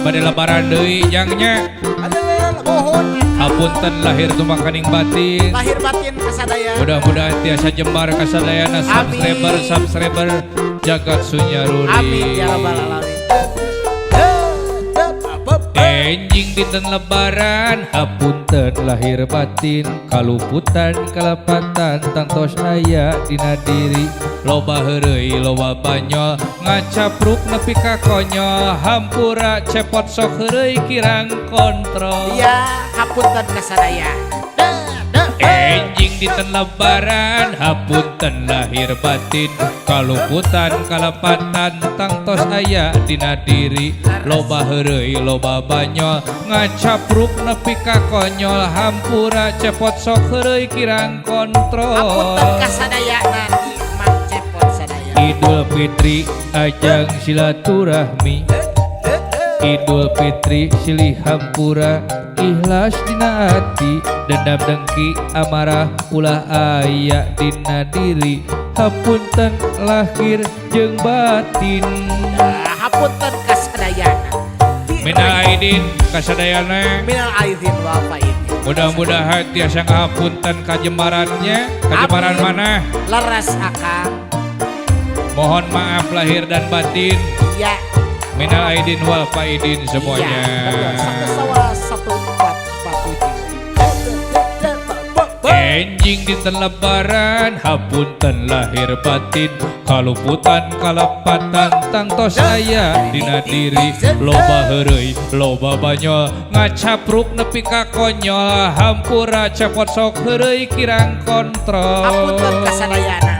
Bade lebaran deui jangnya. Aduh, mohon. Hapunten lahir tumakaning batin. Lahir batin kasadaya. Mudah-mudahan tiasa jembar kasadayana subscriber Amin. Subscriber Jagat Sunyaruri. Amin ya rabbal alamin. Enjing dinten lebaran, hapunten lahir batin, kaluputan kalepatan tangtos aya dina diri, loba heureuy loba banyol ngacapruk nepi ka konyol, hampura Cepot sok heureuy kirang kontrol. Iya, hapunten kasadaya. Enjing dinten lebaran, hapunten lahir batin, kaluputan kalepatan tangtos aya dina diri, loba heureuy loba banyol ngacapruk nepi ka konyol, hampura Cepot sok heureuy kirang kontrol. Hapunten kasadaya nanti Mang Cepot sadaya. Idul Fitri ajang silaturahmi, Idul Fitri silih hampura, ikhlas dina hati, dendam dengki amarah ulah aya dina diri, hapunten lahir jeung batin. Nah, hapunten kasadayana. Minal aidin kasadayana. Minal aidin wal faizin. Mudah-mudahan tiasa ngahapunten kajembarannya, kajembaran Amin. Mana. Leres, Akang. Mohon maaf lahir dan batin. Ya. Minal aidin wal faidin semuanya. Iya, betul. Satu sawa 1447. Enjing dinten lebaran, hapunten lahir batin, kaluputan kalepatan tangtos aya dina diri, loba heureuy loba banyol ngacapruk nepi ka konyol, hampura Cepot sok heureuy kirang kontrol. Hapunten kasadayana.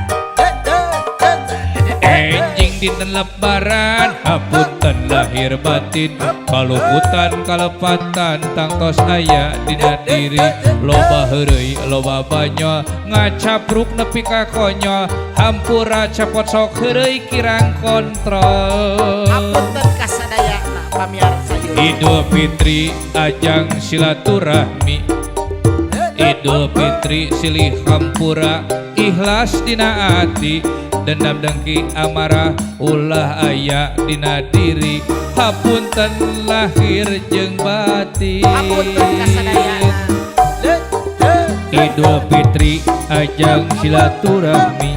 Enjing dinten lebaran, hapunten lahir batin, kaluputan kalepatan tangtos aya dina diri, loba heureuy loba banyol ngacapruk nepi ka konyol, hampura Cepot sok heureuy kirang kontrol. Hapunten kasadayana pamiarsa yeuh. Idul Fitri ajang silaturahmi, Idul Fitri silih hampura, ikhlas dina ati, dendam dengki amarah ulah aya dina diri, hapunten lahir jeung batin. Hapunten kasadayana. Idul Fitri ajang silaturahmi,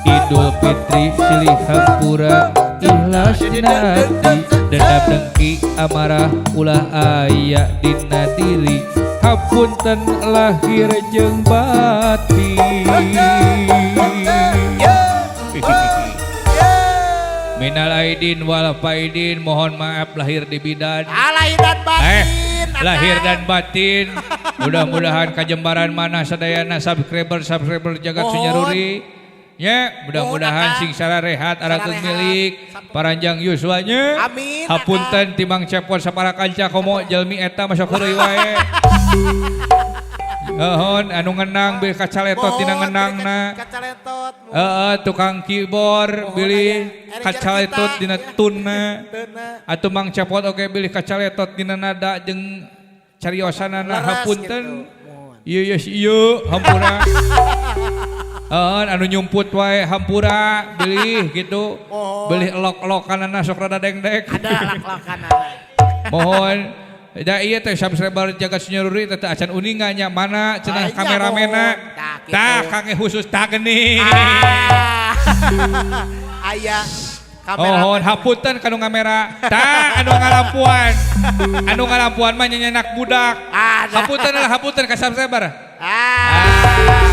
Idul Fitri silih hampura, ikhlas dina ati, dendam dengki amarah ulah aya dina diri, hapunten lahir jeung batin. Minal aidin wal faidin, mohon maaf lahir di bidan. Ah, lahir dan batin. Lahir dan batin. Mudah-mudahan kajembaran mana sadayana subscriber subscriber Jagat Mohon. Sunyaruri. Ya, mudah-mudahan Mohon, sing sararehat, arageung Sararehat. Milik paranjang yuswanya. Amin. Hapunten ti Mang Cepot sapara kanca, komo jalmi eta masuk heureuy wae. Mohon anu ngenang bilih kacaletot tina Mohon, ngenangna. Kacaletot. Heeh, tukang keyboard Mohon, bilih aya kacaletot kita. Dina tunna. Tunna. Atuh Mang Cepot oge bilih kacaletot dina nada jeung cariosanana, Leres hapunten. gitu. Mohon. Ieu ieu si ieu hampura. Heeh, anu nyumput wae hampura bilih gitu. Mohon. Bilih elok-elokanana sok rada dengdek. Ada lak-lakanana. Mohon. Da iya teh subscriber Jagat Sunyaruri teh acan uninga nya mana cenah Ah, iya, kameramena. mohon. Tah, gitu. Tah kange khusus tah geuning. Ah. Aya kamera. Mohon hapunten kanu ngamera. Tah anu ngalampuan. Anu ngalampuan mah nyenyenak budak. Ada. Hapunten lah, hapunten ka subscriber. Ah.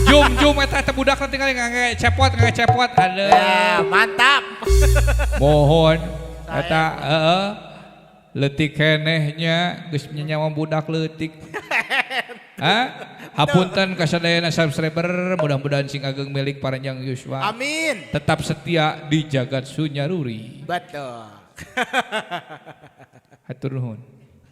Jum jum eta teh budak tinggal ngangge cepot ngangge cepot. Aduh. Ya, mantap. Mohon eta heeh. Leutik kenehnya geus nyawa budak leutik. Hah? Hapunten kasadayana subscriber, mudah-mudahan sing ageng milik paranjang yuswa. Amin. Tetap setia di Jagat Sunyaruri. Betul. Hatur nuhun.